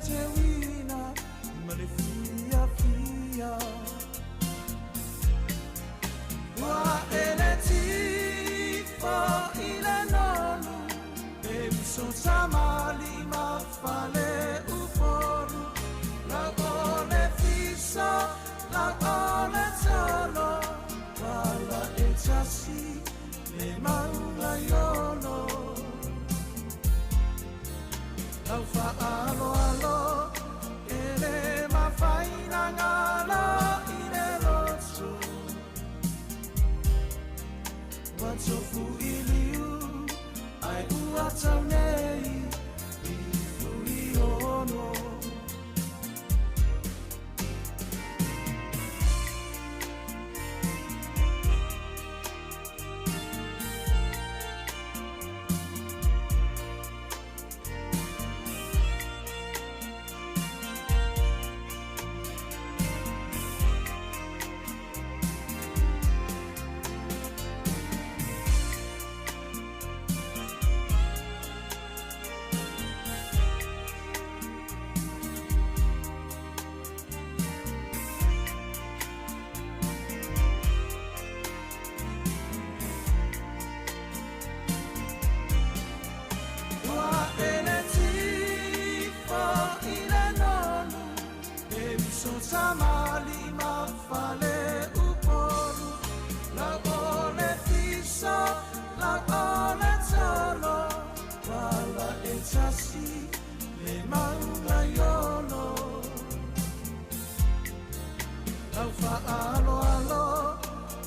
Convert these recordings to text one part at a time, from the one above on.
teuina ma le fiafia. Ua e le tifo i le nonu, e uso tamalima fale upolu. Lau o le fiso, lau o le tolo, wala e tasi le maunga iolo. Lau fa'aloalo e le mafaina galo i le loto. Ua tofu i liu ai ua tau nei i Fuiono. Ua e le tifo i le nonu, e uso tamalima fale upolu. Lau o le fiso, lau o le tolo, wala e tasi le maunga iolo. Lau fa'aloalo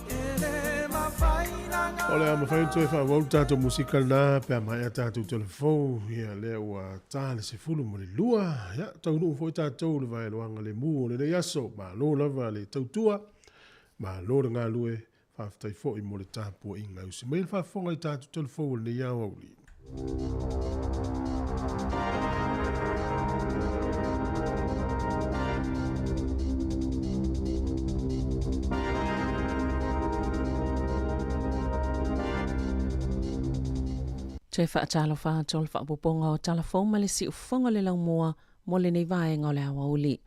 e le mafaina O le a mafai ona toe faaauau le tatou musika lena pe a maea tatou telefou. Ia lea ua ta le 12. Ia, taunuu foi tatou i le vaeloaga lemu o lenei aso. Malo lava le tautua, malo le galue, faafetai foi mo le tapuaiga. E usi mai le faafofoga i tatou telefou o lenei aoauli. Toe faatalofa atu o le faaopoopoga o Tala Fou ma le Siufofoga o le Laumua mo lenei vaega o le aoauli.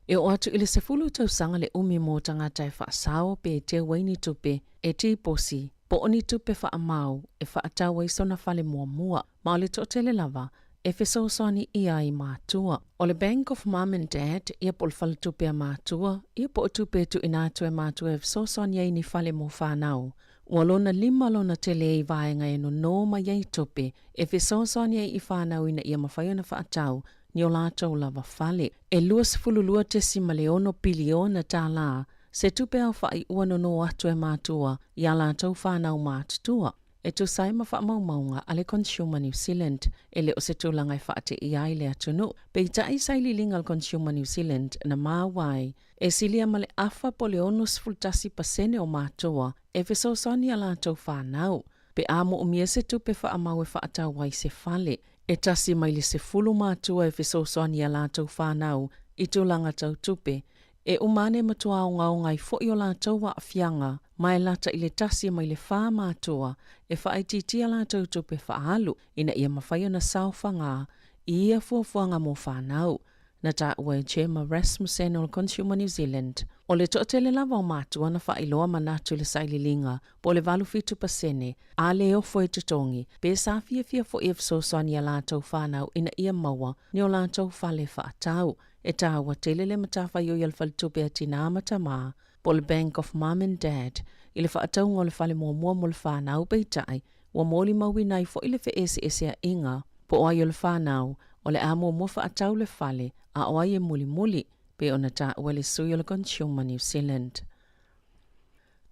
E oo atu i le 10 tausaga le umi mo tagata e faasao pe teu ai ni tupe e tiposi po o ni tupe faamau e faatau ai sona fale muamua, ma o le toatele lava e fesoasoani ʻia ai matua. O le Bank of Mum and Dad, ia po o le faletupe a matua, ia po o tupe e tuuina atu e matua e fesoasoani ai ni fale mo whanau. Ua lona lima lona tele i vaega e nonō mai ai tupe e fesoasoani ai i whanau ina ia mawhai ona whaatau ni o lātou lava fale. E 22.6 piliona tālā se tupe au whai ua nonō atu e mātua i a lātou whanau mātutua. E tusa ai ma faamaumauga a le Consumer New Zealand, e le o se tulaga e faateia ai le atunuu. Peitai sailiiliga a le Consumer New Zealand na maua ai, e silia ma le afa po o le 61% o matua e fesoasoani i a latou fanau. Pe a moomia se tupe faamau e faatau ai se fale, e tasi mai le 10 matua e fesoasoani i a latou fanau i tulaga tau tupe, e uma ane matua ogaoga ai foi o latou aafiaga, ma e lata i le tasi mai le 4 matua e faaitiitia latou tupe faaalu ina ia mafai ona saofaga i ia fuafuaga mo fanau. Na taua e Gemma Rasmussen o le Consumer New Zealand. O le toatele lava o matua na faailoa manatu i le sailiiliga po o le 87% a le ofo e totogi, pe sa fiafia foi e fesoasoani i a latou fanau ina ia maua ni o latou fale faatau. E taua tele le matafaioi a le faletupe a tinā ma tamā, po o le Bank of Mum and Dad, i le faatauga o le fale muamua mo le fanau, peitai, ua molimauina ai foi le feeseeseaiga po o ai o le fanau o le a muamua faatau le fale a o ai e mulimuli, pei ona taua e le sui o le Consumer New Zealand.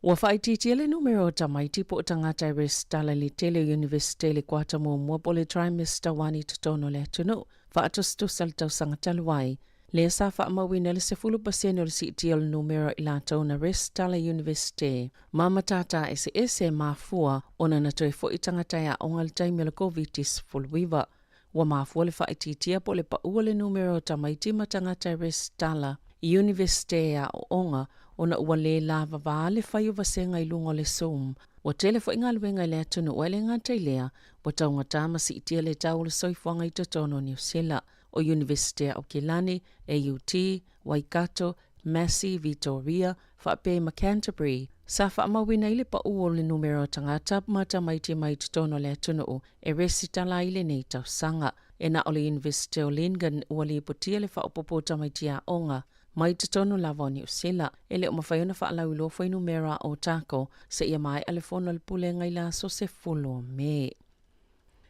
Ua faaitiitia le numera o tamaiti po o tagata e resitala i le tele o Iunivesite i le kuata muamua po o le trimester 1 i totonu o le atunuu, faatusatusa i le tausaga talu ai, lea sa faamauina le 10% o le siitia o le numera i latou na resitala i Iunivesite ma matata eseese e mafua ona na toe foi tagata e aoga i le taimi o le Koviti-19. Ua mafua le faaitiitia po o le pau o le numera o tamaiti ma tagata e resitala i Iunivesite e aooga ona ua lē lavavā le fai o vasega i luga o le Zoom. Ua tele foi galuega i le atunuu ae le gata i lea, ua taugatā ma siitia le tau o le soifuaga i totonu o Niu Sila. o Iunivesite a Aukilani, AUT, Waikato, Massey, Vitoria, faapea ma Canterbury, sa faamauina ai le pau o le numera o tagata ma tamaiti mai totonu o le atunuu e resitala ai lenei tausaga. E na o le Iunivesite o Lincoln ua lipotia le faaopoopo o tamaiti aoga mai totonu lava o Niu Sila. E le o mafai ona faalauiloa fuainumera a Otago seia maea le fono a le Pulega i le aso 10 o Me.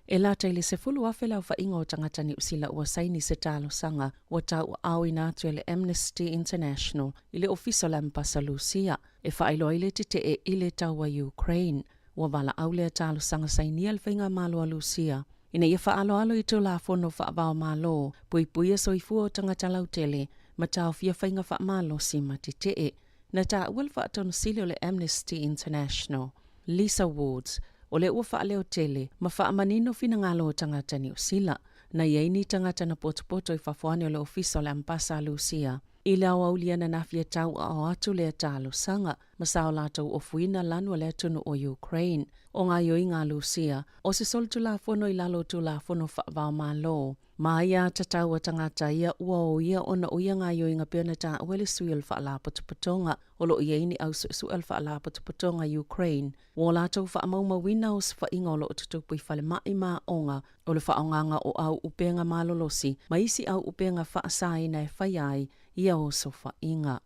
E lata i le 10,000 le aofaiga o tagata Niu Sila ua saini se talosaga ua tauaaoina atu e le Amnesty International i le Ofisa o le Amepasa Lusia e faailoa ai le tetee i le taua Ukraine. Ua valaau lea talosaga sainia le Faigamalo a Lusia ina ia faaaloalo i Tulafono faava-o-Malo, puipuia soifua o tagata lautele ma taofia faiga faamalosi ma tetee. Na taua le Faatonu Sili o le Amnesty International, Lisa Wards, o lea ua faaleo tele ma faamanino finagalo o tagata Niu Sila. Na i ai ni tagata na potopoto i fafo ane o le Ofisa o le Amepasa a Lusia i le aoauli ananafi e tauaao atu lea talosaga ma sa o latou ofuina lanu a le atunuu o Ukraine. O gaoioiga a Lusia, o se solitulafono i lalo o Tulafono faava-o-Malo, ma ia tatau a tagata ia ua o ia ona o ia gaoioiga pei ona taua e le sui o le Faalapotopotoga o lo o i ai ni au suesue o le Faalapotopotoga Ukraine ua o latou faamaumauina osofaiga o lo o tutupu i falemai ma aoga o le faaaogaga o au upega malolosi ma isi au upega faasaina e faia ai ia osofaiga.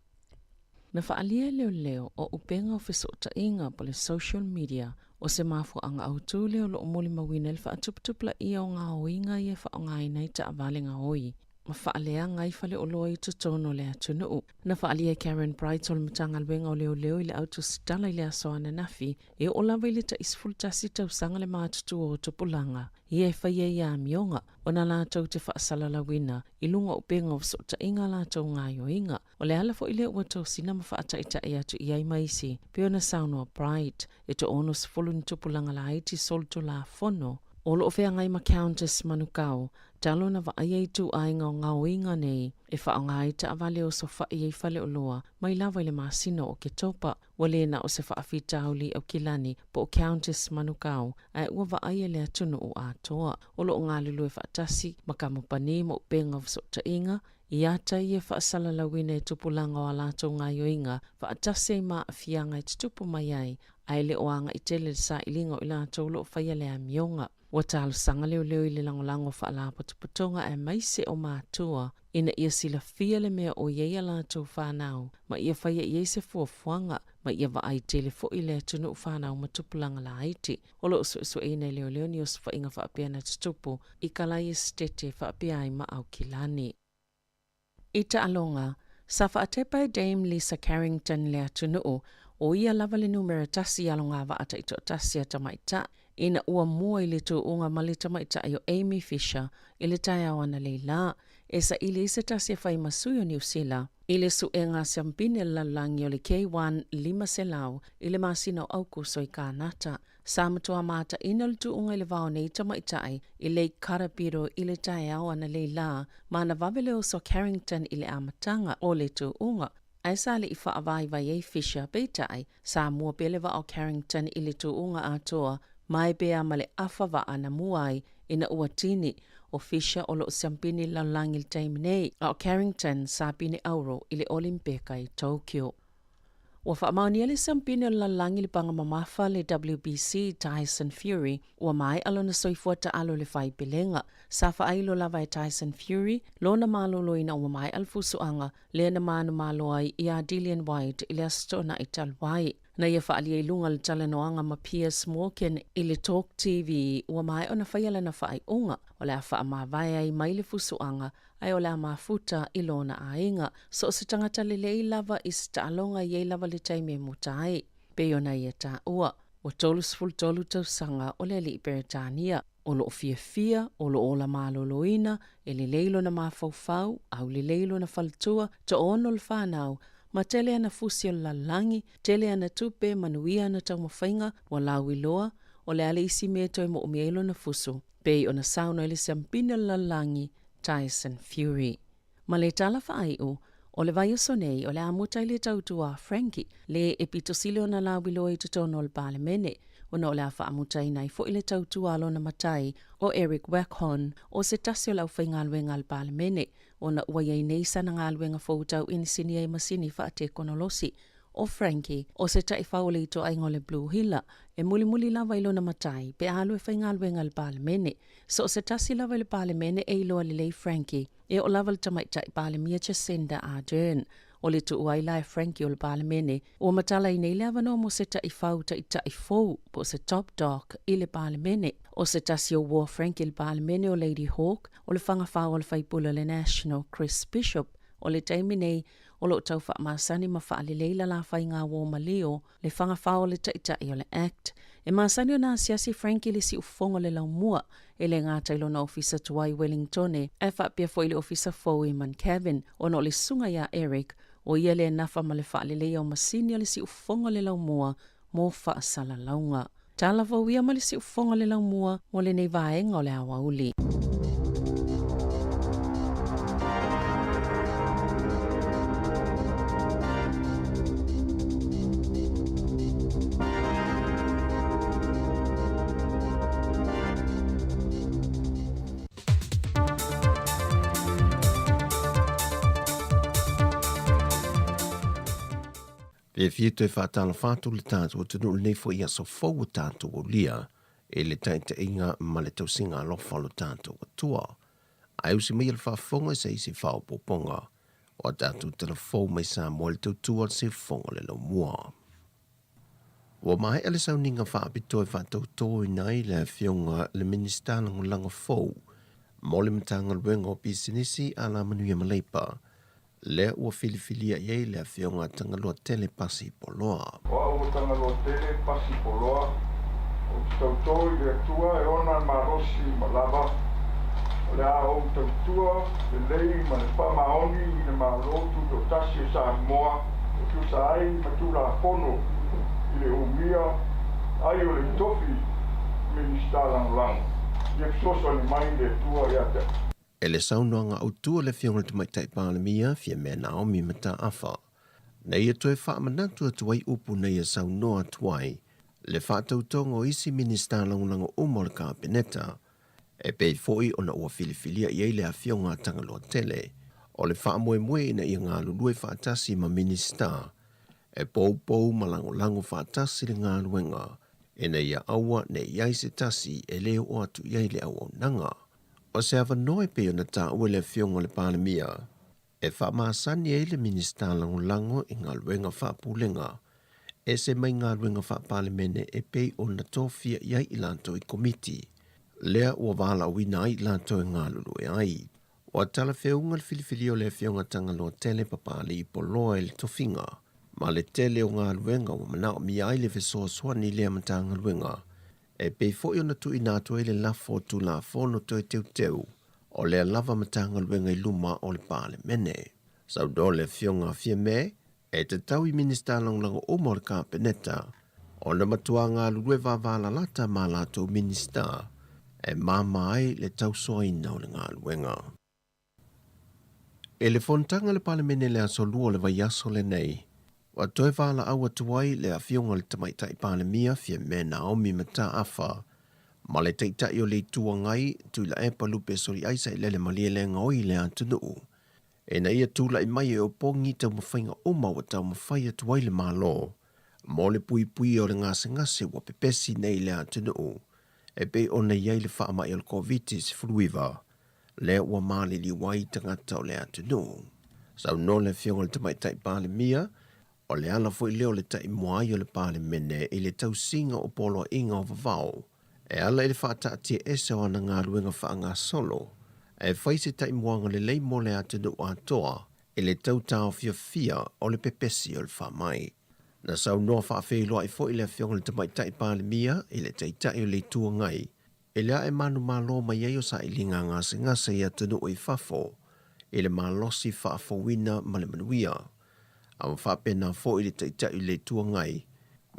Na faaalia e leoleo o upega o fesootaiga po o le social media o se mafuaaga autū lea o lo o molimauina ai le faatuputupulaia o gaoiga ia e faaaogaina ai taavale gaoi ma faaleaga ai faleoloa i totonu o le atunuu. Na faaalia e Karen Bright o le Matagaluega o Leoleo i le autusitala i le aso ananafi e oo lava i le tai 11 tausaga le matutua o tupulaga ia e faia i amioga ona latou te faasalalauina i luga o upega o fesootaiga a latou gaoioiga. O le ala foi lea ua tosina ma faataitai atu i ai ma isi, pei ona saunoa Bright, e toa-60 ni tupulaga laiti solitulafono o lo o feagai ma Countess Manukau, talu ona vaaia ituaiga o gaoiga nei e faaaoga ai taavale e osofai ai faleoloa mai lava i le masina o Oketopa. Ua le na o se faafitauli i Aukilani po o Countess Manukau, ae ua vaaia le atunuu atoa. O lo o galulue faatasi ma kamupani ma upega o fesootaiga, I ata ia faasalalauina e tupulaga o a latou gaoioiga faatasi ai ma aafiaga e tutupu mai ai, ae le o agai tele le sailiga o i latou o lo o faia le amioga. Ua talosaga leoleo i le lagolago o faalapotopotoga aemaise o matua ina ia silafia le mea o i ai a latou fanau ma ia faia i ai se fuafuaga ma ia vaai tele foi le atunuu fanau ma tupulaga laiti. O lo o suesueina e leoleo ni osofaiga faapea na tutupu i Kalai Esetete faapea ai ma Aukilani. I taaloga, sa faatepa e Dame Lisa Carrington le atunuu, o ia lava le numera tasi i alogavaa taitoatasi a tamaitai, ina ua mua i le tuuga ma le tamaitai o Amy Fisher i le taeao analeila e saili ai se tasi e fai ma sui o Niu Sila i le suega a siampine o le lalolagi o le K1 500 i le masina o Aukuso i Kānata. Sa matua mataina le tuuga i le va o nei tamaitai i Lake Karapiro i le taeao analeila ma na vave le oso a Carrington i le amataga o le tuuga, ae sa le i faavaivai ai Fisher, peitai, sa mua pea le vaa o Carrington i le tuuga atoa ma e pea ma le afa vaa na mua ai ina ua tini. O Fisher o lo o siampini i le lalolagi i le taimi nei, a o Carrington sa pine auro i le Olimpeka i Tokyo. Ua faamaonia le siampini o le lalolagi i le paga mamafa le WBC Tyson Fury ua maea lona soifua taalo i le faipelega. Sa faailo lava e Tyson Fury lona maloloina ua maea le fusuaga lea na manumalo ai iā Dillian Whyte i le Aso Toonai talu ai. Na ia faaalia i luga o le talanoaga ma Piers Morgan i le Talk TV, ua maea ona faia lana faaiuga, o le a faamavae ai mai le fusuaga ae o le a mafuta i lona aiga. So o se tagata lelei lava i se taaloga e i ai lava le taimi e muta ai. Pei ona ia taua, ua 33 tausaga o le alii Peretania. O lo o fiafia, o lo o ola maloloina, e lelei lona mafaufau, aulelei lona faletua, toaono le fanau, ma tele ana fusi o le lalolagi, tele ana tupe, manuia ana taumafaiga, ua lauiloa, o le a le isi mea e toe moomia ai lona fusu, pei ona saunoa i le siampine o le lalolagi, Tyson Fury. Ma le tala faaiu, o le vaiaso nei o le a muta i le tautua a Frankie, le e pito sili ona lauiloa i totonu o le Palemene. ona o le a faamutaina ai foi le tautua a lona matai, o Eric Waghorn, o se tasi o le aufaigaluega a le Palemene, ona ua i ai nei sana galuega fou tau inisinia i masini faatekonolosi. ʻO Frankie, o se taifau o le ituaiga o le Blue Heeler, e mulimuli lava i lona matai pe a alu e faigaluega i le Palemene. So o se tasi lava i le Palemene e iloa lelei Frankie, e oo lava i le Tamaitai Palemia Jacinda Ardern. O le tuu ai la e Frankie o le Palemene, ua matala ai nei le avanoa mo se taifau taitai fou, po o se top dog, i le Palemene. ʻO se tasi o uo a Frankie i le Palemene o Lady Hawke, o le fagafao a le faipule o le National, Chris Bishop, o le taimi nei, o lo o tau faamasani ma faalelei la la faiga uo malio le fagafao o le taitai o le Act. E masani ona asiasi Frankie i le siufofoga o le laumua, e le gata i lona ofisa tuai i Wellingtone, ae faapea foi i le ofisa fou i Mount Kevin, ona o le susuga iā Eric, o ia lea e nafa ma le faaleleia o masini a le siufofoga o le laumua mo faasalalauga. Tala fou ia ma le siufofoga o le laumua mo lenei vaega o le aoauli. Pe fia toe faatalofa atu le tatou atunuu lenei foi aso fou o tatou aulia i le taitaiga ma le tausiga alofa o lo tatou Atua. Ae usi mai le faafofoga i se isi faaopoopoga o a tatou tala fou mai Samoa i le tautua a le Siufofoga o le Laumua. Ua maea le sauniga faapitoa e faatautoina ai le Afioga i le Minisita Lagolago fou mo le Matagaluega o Pisinisi, Alamanuia ma Leipa, lea ua filifilia i ai le Afioga a Tagaloatele Pasi Poloa. O au o Tagaloatele Pasi Poloa, ou te tautō i le Atua e ona le malosi ma lava, o le a ou tautua lelei ma le faamaoni i le Malo Tutoatasi o Samoa e tusa ai ma Tulafono i le umia ai o le tofi Minisita Lagolago. Ia fesoasoani mai le Atua ia te au. E le saunoaga autu a le Afioga i le Tamaitai Palemia, Fiamē Naomi Mataafa, na ia toe faamanatu atu ai upu na ia saunoa atu ai le faatautoga o isi Minisita Lagolago uma o le Kapeneta, e pei foi ona ua filifilia i ai le Afioga a Tagaloa Tele. O le faamoemoe ina ia galulue faatasi ma Minisita e poupou ma lagolago faatasi le galuega ina ia aua ne i ai se tasi e le oo atu i ai le auaunaga. O se avanoa e pei ona taua e le Afioga i le Palemia e faamasani ai le Minisita Lagolago i galuega faapulega ese mai galuega faapalemene e pei ona tofia i ai i latou i komiti lea ua valaauina ai i latou e galulue ai. Ua talafeauga le filifilia o le Afioga Tagaloatele Papalii Poloa i le tofiga ma le tele o galuega ua manaomia ai le fesoasoani i lea Matagaluega E pei foi ona tuuina atu ai le lafo o Tulafono Toe Teuteu o lea lava Matagaluega i luma o le Palemene. Saunoa le Afioga a Fiame, e tatau i Minisita Lagolago uma o le Kapeneta ona matua galulue vavalalata ma latou Minisita e mama ai le tausoaina o le galuega. I le fonotaga a le Palemene i le aso Lua o le vaiaso lenei, ua toe valaau atu ai le Afioga i le Tamaitai Palemia Fiamē Naomi Mataafa ma le Taitai o le Itu Agai Tuilaepa Lupe Soliaisa i lele malielegaoi i le atunuu ina ia tulai mai e opogi taumafaiga uma ua taumafai atu ai le Malo mo le puipuia o le gasegase ua pepesi nei i le atunuu e pei ona i ai le faamai o le Koviti-19 lea ua maliliu ai tagata o le atunuu. Saunoa le Afioga i le Tamaitai Palemia, o le ala foi lea o le taimua ai o le Palemene i le tausiga o poloaiga o vavao e ala i le faataatia ese o ana galuega faagasolo e fai se taimuaga lelei mo le atunuu atoa i le tautaofiofia o le pepesi o le faamai. Na saunoa faafeiloai foi le Afioga i le Tamaitai Palemia i le Taitai o le Itu Agai E le ae manumalo mai ai o sailiga gasegase i atunuu i fafo i le malosi faafouina ma le manuia. A ua faapena foi le Taitai o le Itu Agai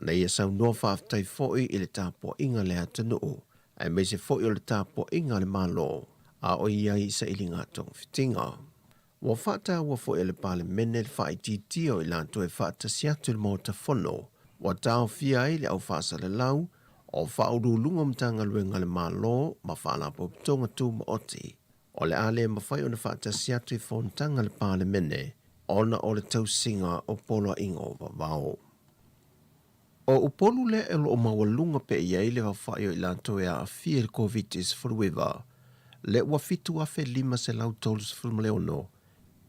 na ia saunoa faafetai foi i le tapuaiga a le atunuu aemaise foi o le tapuaiga a le Malo a o i ai i sailiga togafitiga. Ua faataua foi e le Palemene le faaitiitia o i latou e faatasi atu i le Maota Fono, ua taofia ai le au faasalalau o Faauluuluga o Matagaluega a le Malo ma Faalapotopotoga Tumaoti, o le a le mafai ona faatasi atu i fonotaga a le Palemene ona o le tausiga o poloaiga o vavao. O Upolu lea o lo o maualuga pea i ai le aofai o i latou e aafia i le Koviti-19, lea ua 7,536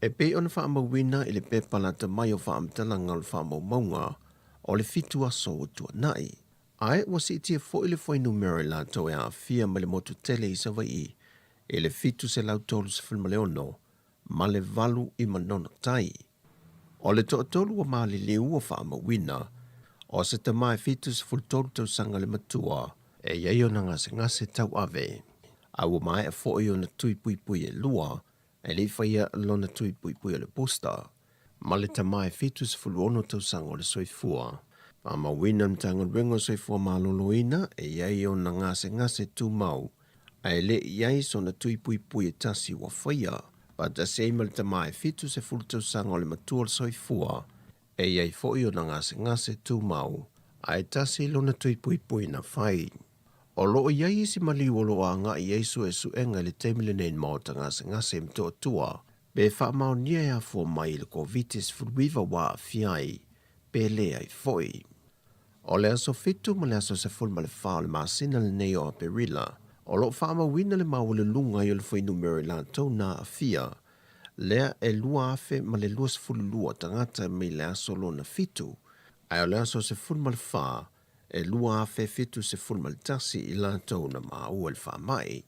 e pei ona faamauina i le pepa lata mai o faamatalaga o le faamaumauga o le fitu aso ua tuanai. Ae ua siitia foi le fuainumera i latou e aafia mai le motu tele i Savaii i le 736 ma le valu i Manono Tai. O le toatolu ua maliliu ua faamauina, o se tama e 73 tausaga le matua e i ai ona gasegase tauave, a ua maea foi ona tui puipui e lua e le i faia lona tui puipui o le booster, ma le tama e 76 tausaga o le soifua. Faamauina le Matagaluega o Soifua Maloloina e i ai ona gasegase tumau ae le i ai sona tui puipui e tasi ua faia, faatasi ai ma le tama e 70 tausaga o le matua o le soifua, e i ai foi ona gasegase tumau, ae tasi lona tui puipui na fai. O lo o i ai isi maliu o lo o agai i ai suesuega i le taimi lenei i le maota gasegase i Motootua, pe faamaonia e afua mai i le Koviti-19 ua aafia ai, pe leai foi. O le aso 7 ma le aso 14 o le masina lenei o Aperila, o lo o faamauina le maualuluga ai o le fuainumera i latou na aafia, lea e 2,022 tagata mai le aso lona fitu, ae o le aso 14 e 2,071 i latou na maua i le faamai.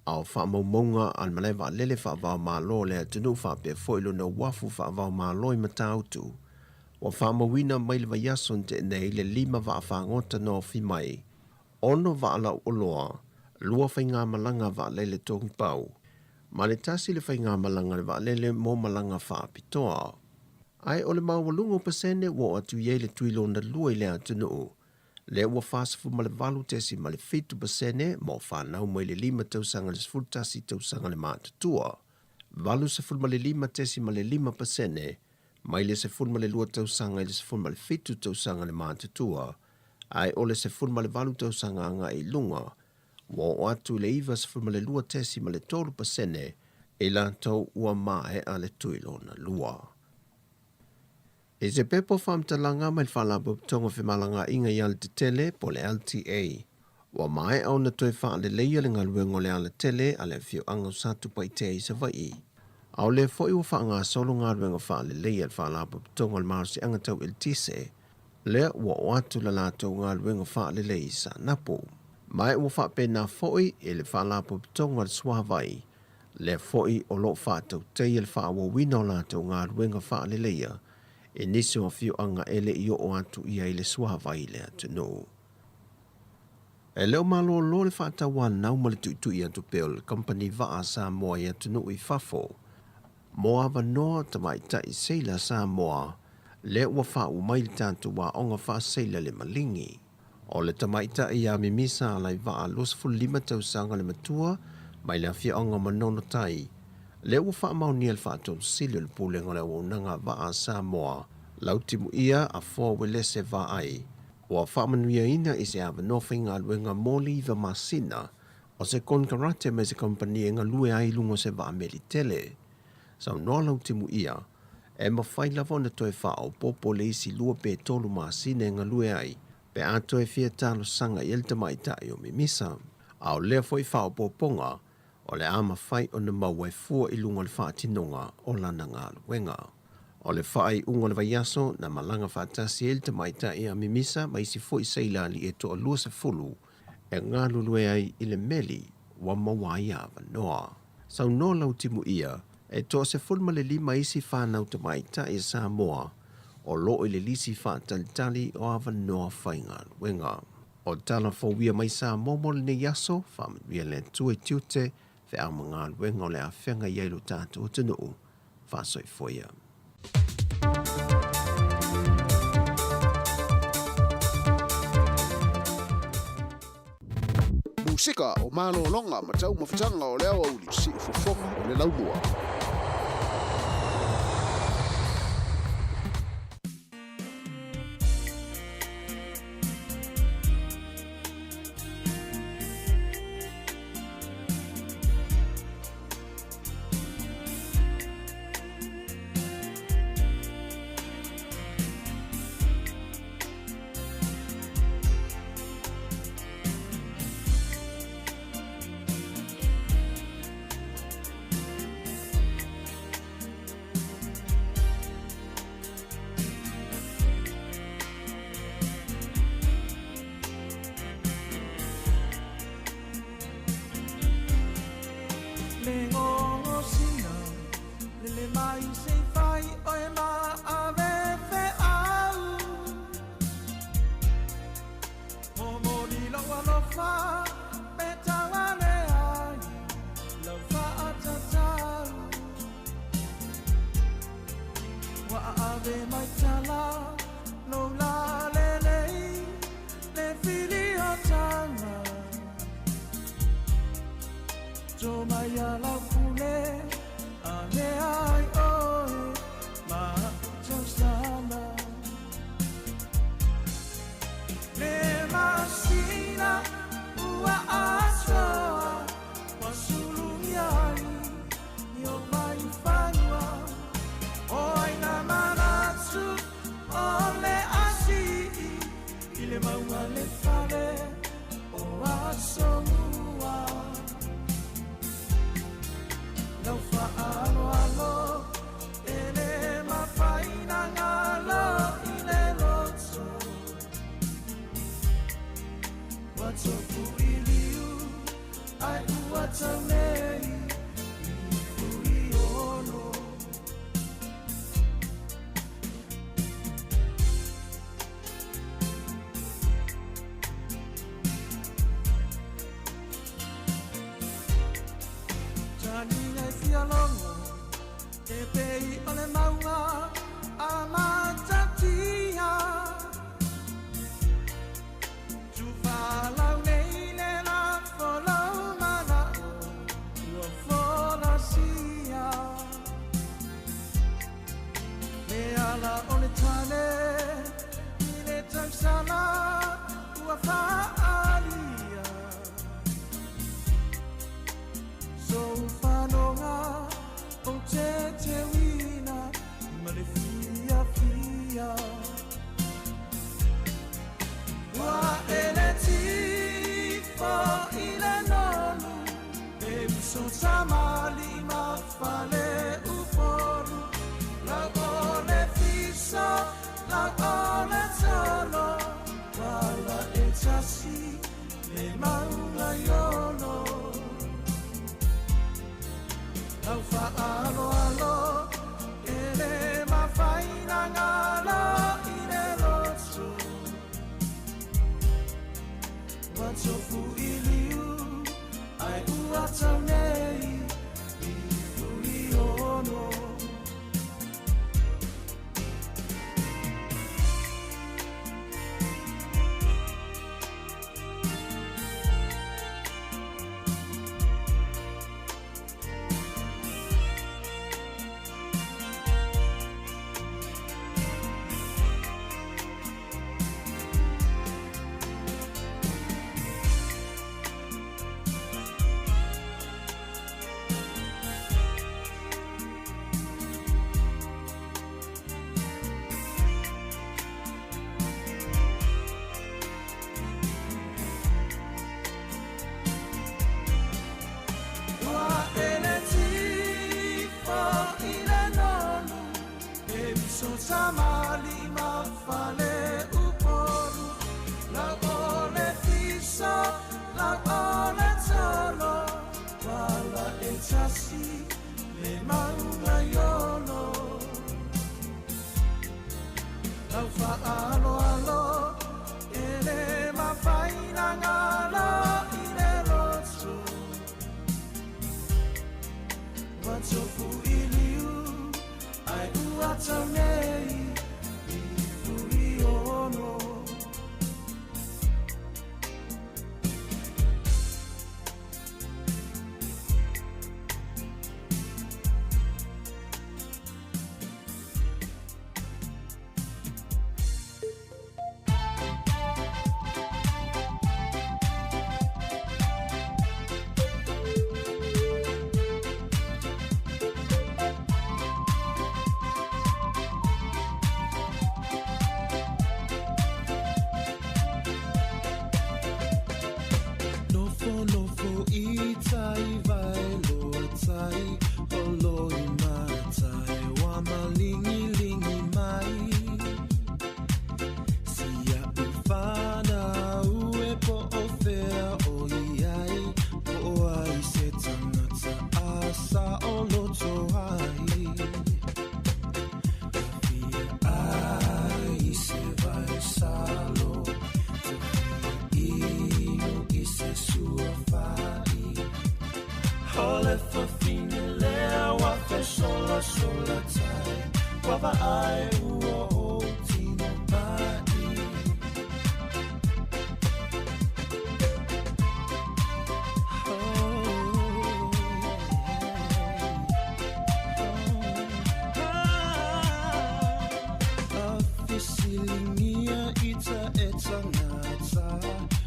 A o faamaumauga a le malae vaalele faava-o-Malo o le atunuu faapea foi lona uafu faava-o-Malo i Matautu, ua faamauina mai le vaiaso na tea nei le lima vaa fagota na ofi mai, ono vaa lauoloa, lua faigamalaga vaalele togipau, ma le tasi le faigamalaga a le vaalele mo malaga faapitoa. Ae o le maualuga o pasene ua oo atu i ai le tui lona lua i le atunuu, lea ua 48.7 pasene mo fanau mai le 5 tausaga i le 11 tausaga le matutua, 85.5 pasene mai le 12 tausaga i le 17 tausaga le matutua, ae o le 18 tausaga agai i luga, ua oo atu i le 92.3 pasene i latou ua maea le tui lona lua. I se pepa o faamatalaga mai le Faalapotopotoga o Femalagaaiga i Alatetele po o le LTA, ua maea ona toe faaleleia le galuega o le alatele a le afioaga o Satupaitea i Savaii. A o lea foi ua faagasolo galuega faaleleia a le Faalapotopotoga o le Malosiaga Tau Eletise, lea ua oo atu le latou galuega faalelei i Saanapu. Ma ua faapena foi i le Faalapotopotoga o le Suavai, lea foi o lo o faatautaia le faaauauina o latou galuega faaleleia i nisi o afioaga e le i oo atu i ai le suavai i le atunuu. E le o malolo le faatauanau ma le tuitui atu pea o le kamupani vaa a Samoa i atunuu i fafo mo avanoa tamaitai seila Samoa lea ua faauu mai le tatou aoga faaseila le maligi. O le tamaitai ia Mimisa Alaivaa, 25 tausaga le matua, mai le afioaga o Manono Tai, lea ua faamaonia le Faatonu Sili o le Pulega o le Auaunaga Vaa a Samoa, Lautimuia Afoa Uelese Vaai, ua faamanuiaina i se avanoa faigaluega mo le iva masina o se konekarate mai se kamupani e galue ai i luga o se vaa meli tele. Saunoa Lautimuia, E mafai lava ona toe faaopoopo le isi lua pe tolu masina e galue ai pe a toe fia talosaga i ai le tamaitai o Mimisa. A o lea foi faaopoopoga, o le a mafai ona maua e fua i luga o le faatinoga o lana galuega. O le faaiuga o le vaiaso, na malaga faatasi ai le tamaitai a Mimisa ma isi foi seila alii e toa-20 e galulue ai i le meli ua maua ai avanoa. Saunoa Lautimuia, e toa-15 isi fanau tamaitai a Samoa o lo o i le lisi faatalitali o avanoa faigaluega. O tala fou ia mai Samoa mo lenei aso, faamanuia le Atua i tiute, feau ma galuega o le a feagai ai lo tatou atunuu. Faasoifua ia. Musika o malologa ma taumafataga o le aoauli siufofoga o le laumua. mai se i fai oe ma ave feau. Momoli lou alofa pe tauale ai lau faatatau. Ua ave mai tala lou lalelei le filiotaga. To mai a lau pule ane ai oe ma tausala. Le masina ua asoa ua sulugia ai ni o mai fanua. O ai na manatu o le asii i le mauga le fale o aso mua. Lau faaaloalo e le mafai na galo i le loto. Ua tofu i liu ai ua tau nei i Fuiono. Taniga e fia logo e pei o le mauga a matatia. Tufalau nei le lafo lau manao ua folasia. Le ala o le tane i le tausala ua faalia. So fanoga o te teuina ma le fia fia. Ua ele tifo i le nonu e uso samali ma fale upolu. Lau o le fiso, lau o le tolo, wala e tasi le maunga iolo. Lau faaaloalo e le mafai na galo i le loto. Ua tofu i liu ai ua tau nei i Fuiono. Ua ele tifo i le nonu e uso samali ma fale upolu. Lau o le fiso, lau o le tolo, wala e tasi le mauga iolo. Lau faaaloalo e le mafai na galo i le loto. Ua tofu i liu ai ua tau nei i Fuiono. sola tai Ua vaai ua ou tino mai. Fesiligia i ta e tagata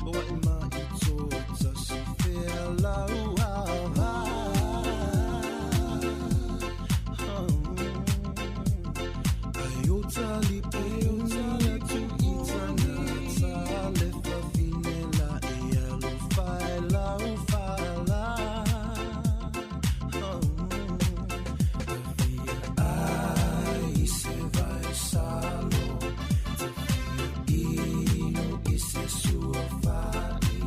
Ua e mai to tasi fea lau ava. Ai o tali pe atu i tagata Le fafine la e alo fai lau fala. Ai se vai salo Ino i se sua fai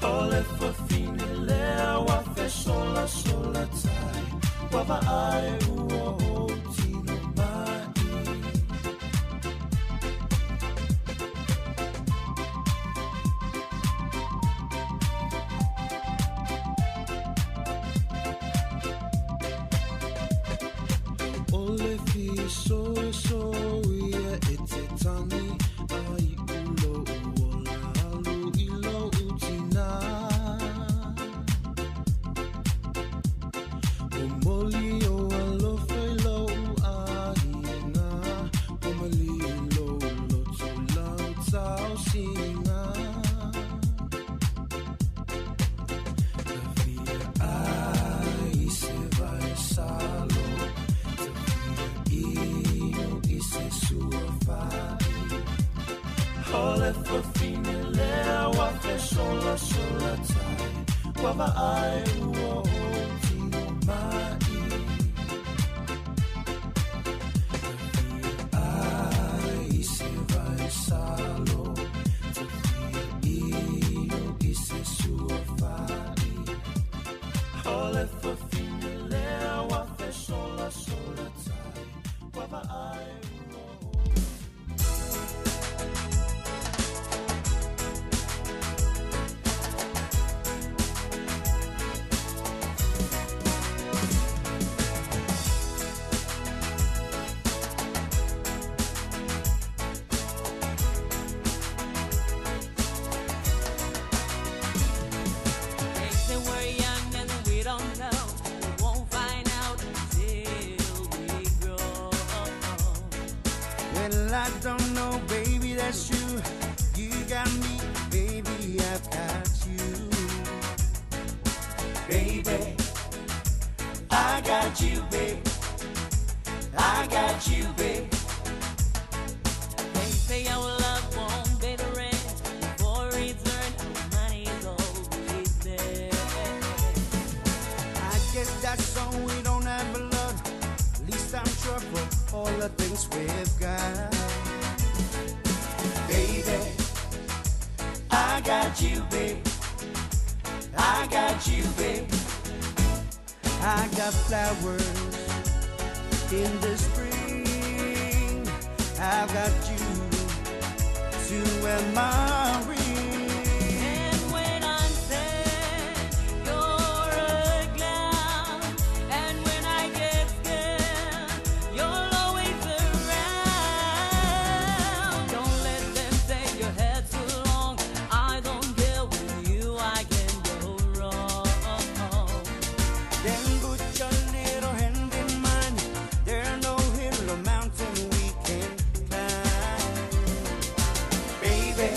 Ole fafine lea wa fe sola sola tai Ua vaai ua ou tino mai. Ole fi so so ia e te tangi ai ulo uola alu i lo utina. O moli o alofa i lo aiga o mali lo loto lau tau singa. Ai se vai salo Ino i se sua fai Ole fafine lea wa fe sola sola tai Ua vaai ua ou tino mai. Ai se vai salo Ino i se sua fai Ole fafine lea wa fe sola sola tai Ua vaai ua ou. They say we're young and we don't know. We won't find out until we grow. Well, I don't know, baby, that's you. You got me, baby, I've got you. Baby, I got you, babe. I got you, babe. They say our love won't pay the rent. Before it's earned, our money's always there. I guess that's so we don't have a lot. At least I'm sure for all the things we've got. Baby, I got you, babe. I got you, babe. I got flowers in the spring. I've got you to wear my ring. And when I'm sad, you're a clown. And when I get scared, you're always around. Don't let them say your head's too long. I don't care, with you I can go wrong. Then put your little hand in mine. There no hill or mountain we can climb. Baby,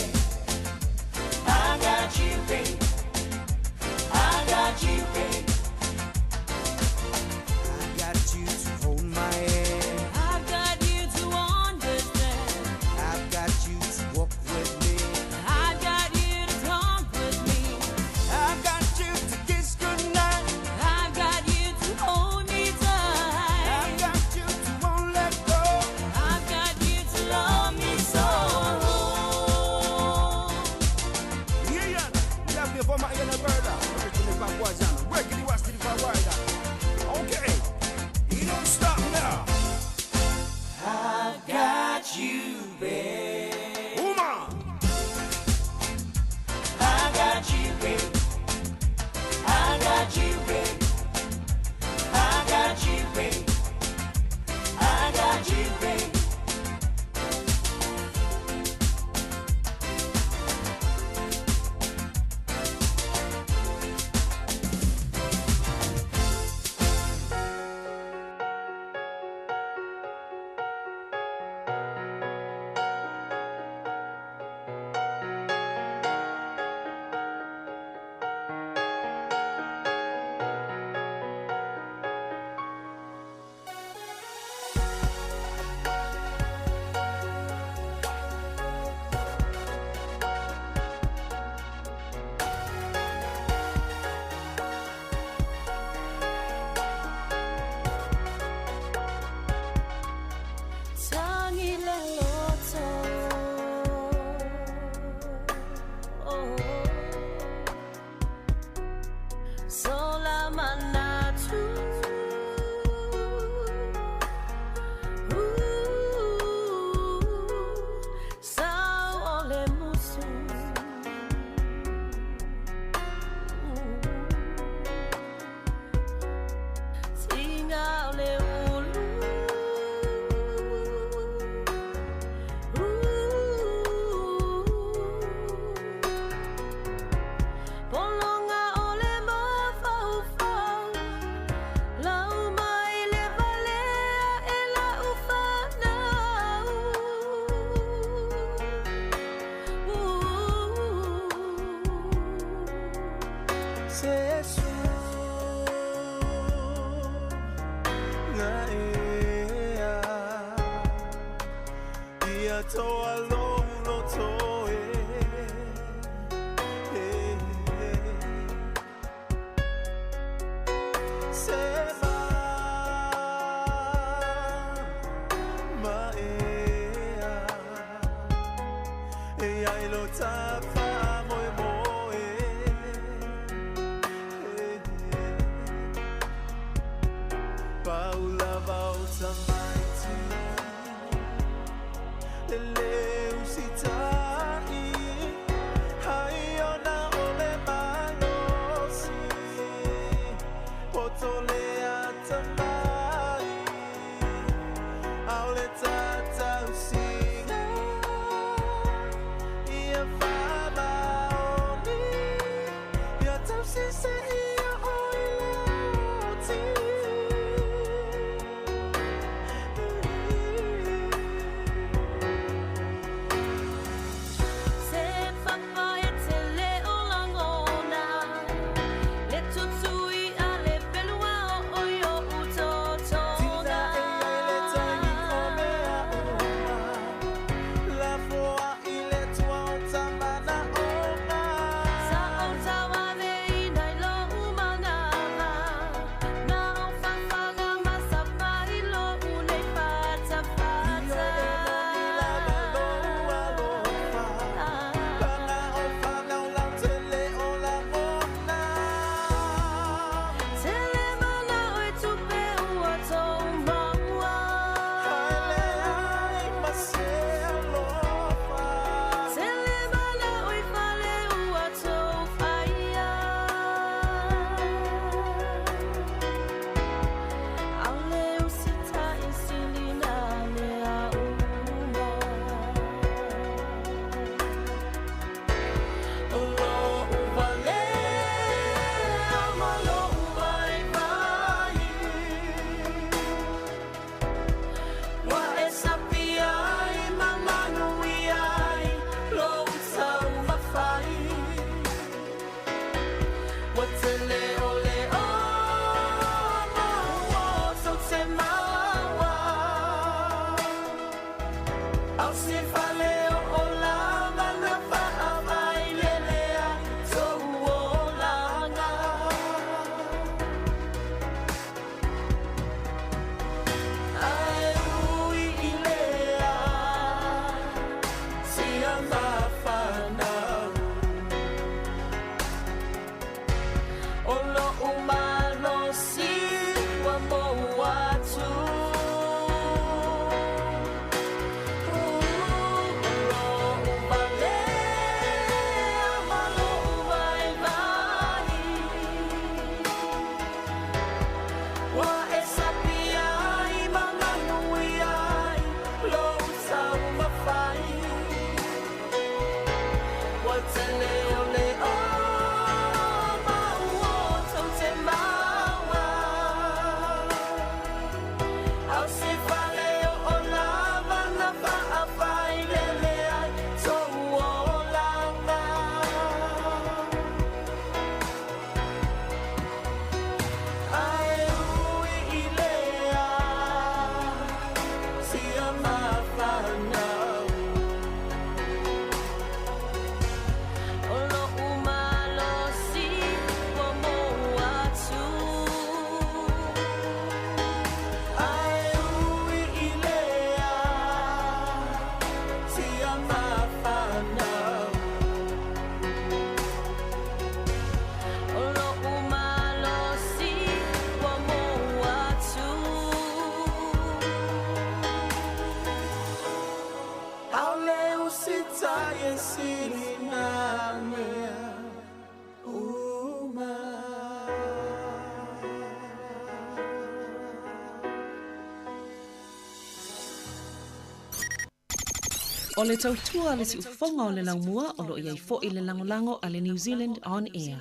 O le tautua a le siufofoga o le laumua o lo o i ai foi le lagolago a le New Zealand On Air.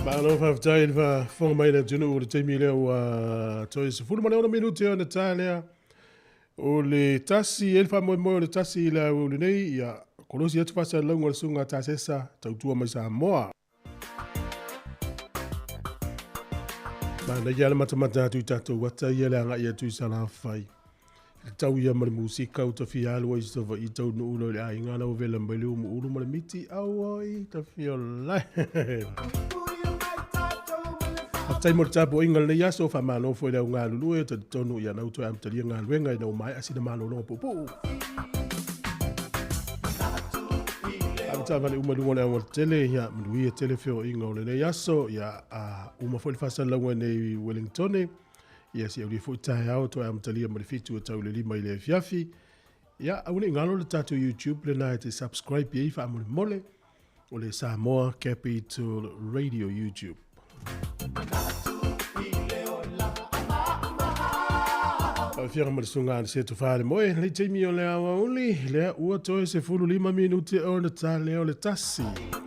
Malo faafetai i le faafofoga mai le atunuu o le taimi lea ua toe 16 minute ona ta lea o le 1 e le faamoemoe o le 1 i le aoauli nei ia kolosi atu faasalalauga o le susuga a Tasesa tautua mai Samoa. Manaia le matamata atu i tatou ata ia le agai atu i Salafai. Le tau ia ma le musika ua tafia alu ai Savaii taunuu loa i le aiga la ua vela mai le umuulu ma le miti auoi tafia ola. Faafetai mo le tapuaiga o lenei aso, faamalo foi le au galulue, talitonu ia na ua toe amatalia galuega ina ua maea sina malologa puupuu. Avetaavale uma i luga o le aualatele, ia manuia tele feoaiga o lenei aso, ia a uma foi le faasalalauga nei i Wellingtone, ia se aulia foi taeao toe amatalia ma le 7 e tau i le 5 i le afiafi. Ia aua ne i galo le tatou YouTube lena e te subscribe i ai faamolemole o le Samoa Capital Radio YouTube. Faafiaga ma le susuga a le Seto Faalemoe, le taimi o le aoauli, lea ua toe 15 minute ona ta lea o le 1.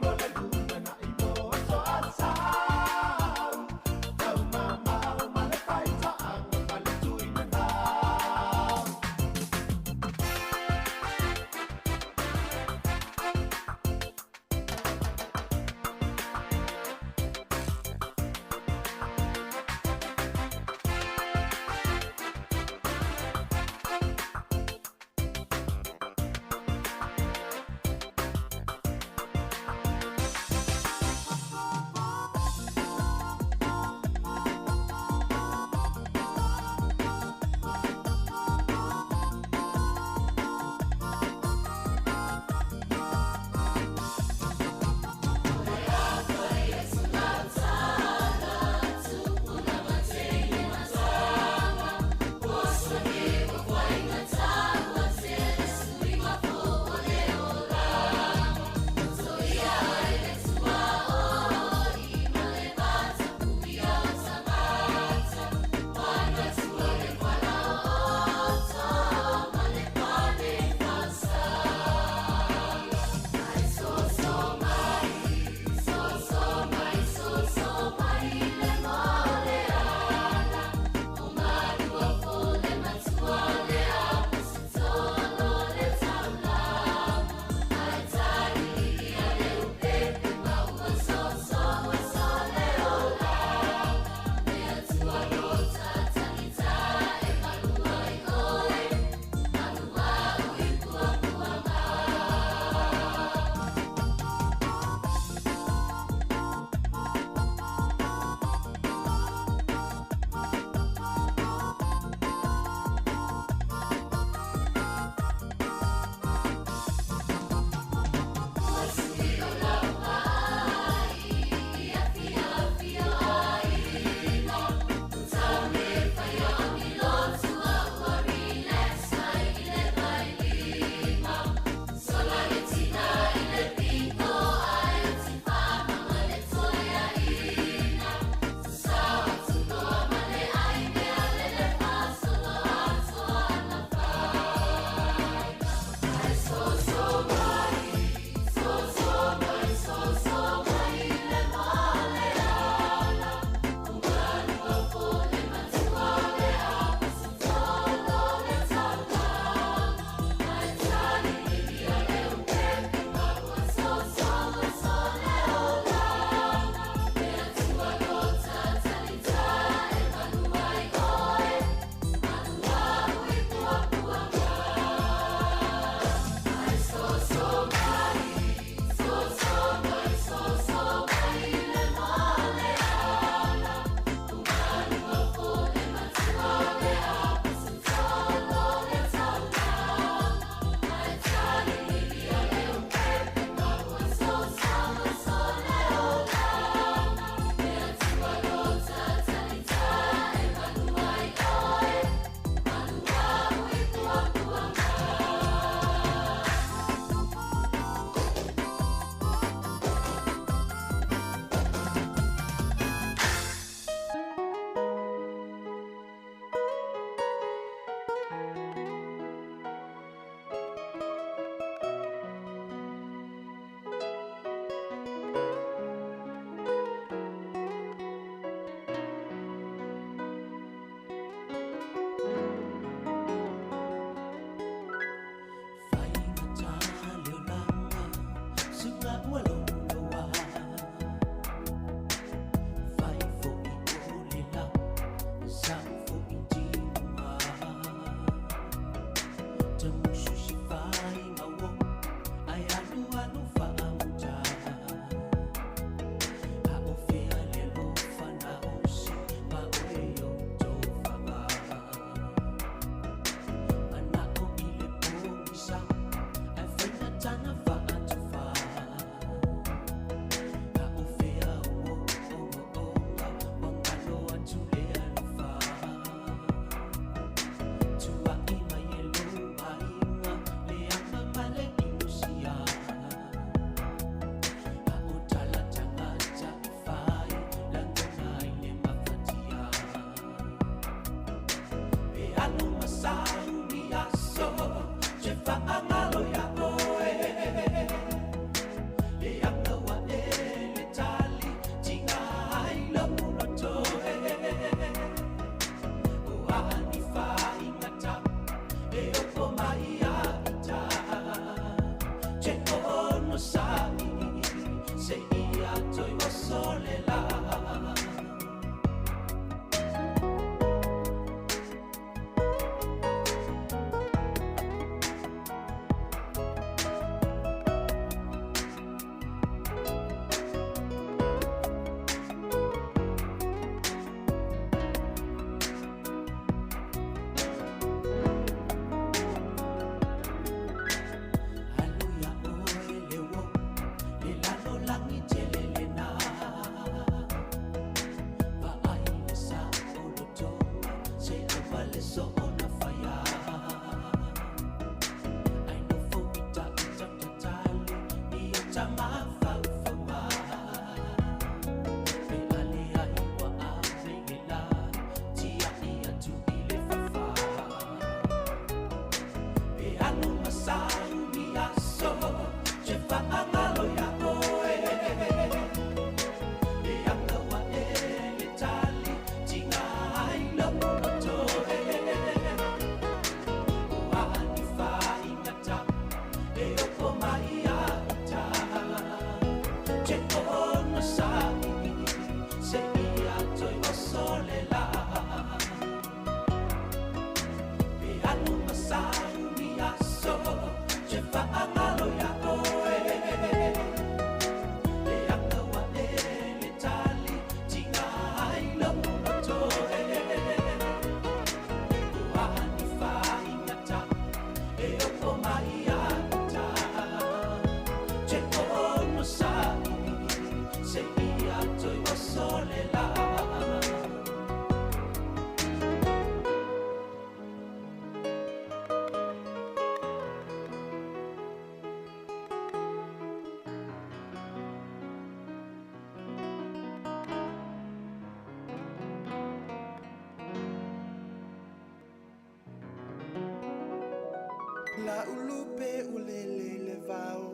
La'u lupe ua lele i le vao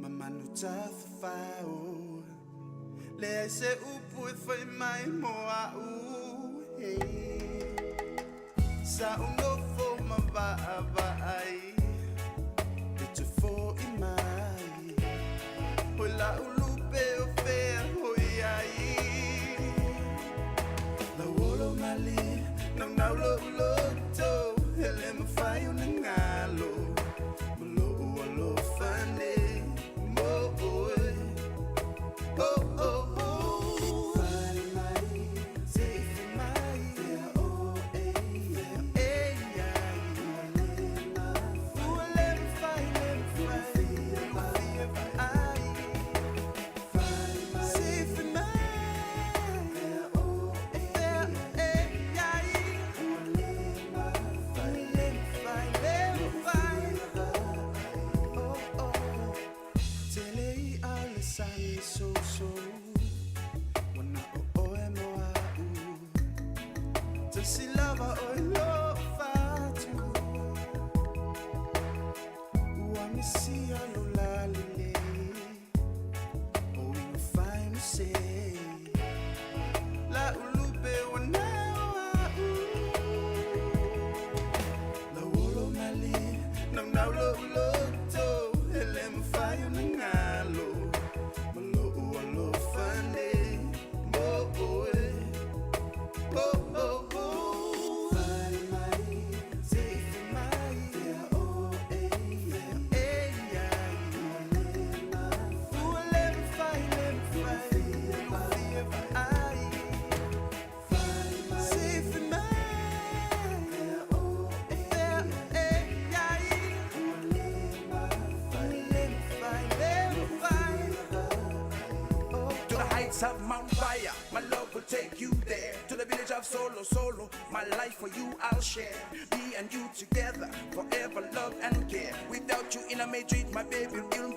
ma manu tafafao. Leai se upu e fai mai mo a'u, hey. Sa ou nofo ma vaavaai e te fo'i mai. Oi la'u lupe o fea o i ai. Lauolo malie naunau lo'u loto e le mafai ona galo ma lo'u alofa nei mo oe. Oh, oh, oh. Fale mai, se i fai mai, fea oe, fea e i ai. Ua le mafai, le mafai, ona fia vaai. Se i fai mai, fea oe, fea e i ai. Ua le mafai, le mafai, le mafai. Oh, oh. Tele i'a o le sami soso ua na o oe mo a'u. Tasi lava oe lo'u fatu. Ua misia lou lalelei. O uiga fai ma sei. La'u lupe ua na o a'u. Lauolo malie naunau lo'u loto e le mafai ona galo ma lo'u alofa nei mo oe. Oh, oh, oh. Fale mai, se i fai mai, fea oe, fea e i ai. Ua le mafai, le mafai, ona fia vaai. Se i fai mai, fea oe, fea e i ai. Ua le mafai, le mafai. To the heights of Mount Fire, my love will take you there. To the village of Solo Solo, my life for you I'll share. Me and you together, forever love and care. Without you in a Madrid, my baby, ill